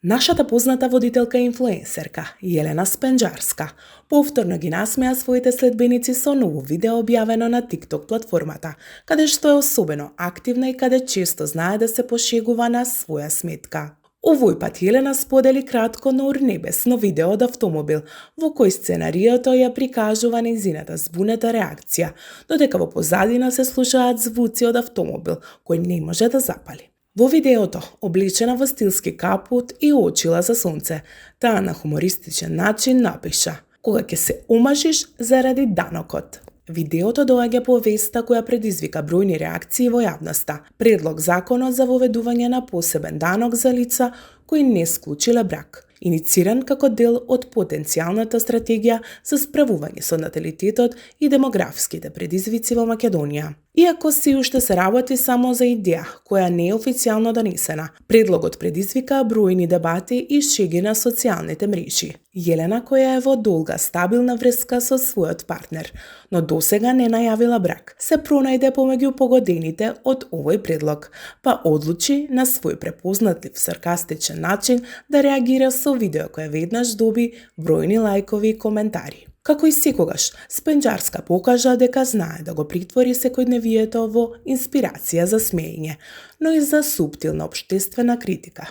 Нашата позната водителка и инфлуенсерка, Јелена Спенџарска, повторно ги насмеа своите следбеници со ново видео објавено на TikTok платформата, каде што е особено активна и каде често знае да се пошегува на своја сметка. Овој пат Јелена сподели кратко, но урнебесно видео од автомобил, во кој сценариото ја прикажува нејзината збунета реакција, додека во позадина се слушаат звуци од автомобил кој не може да запали. Во видеото, облечена во стилски капут и очила за сонце, таа на хумористичен начин напиша: "Кога ќе се омажиш заради данокот?" Видеото доаѓа по веста која предизвика бројни реакции во јавноста. Предлог законот за воведување на посебен данок за лица кои не склучиле брак, инициран како дел од потенцијалната стратегија за справување со наталитетот и демографските предизвици во Македонија. Иако се уште се работи само за идеја која не е официјално донесена, предлогот предизвика бројни дебати и шеги на социјалните мрежи. Јелена, која е во долга стабилна врска со својот партнер, но досега не најавила брак, се пронајде помеѓу погодените од овој предлог, па одлучи на свој препознатлив саркастичен начин да реагира со видео кое веднаш доби бројни лајкови и коментари. Како и секогаш, Спенџарска покажа дека знае да го притвори секојдневието во инспирација за смеење, но и за суптилна општествена критика.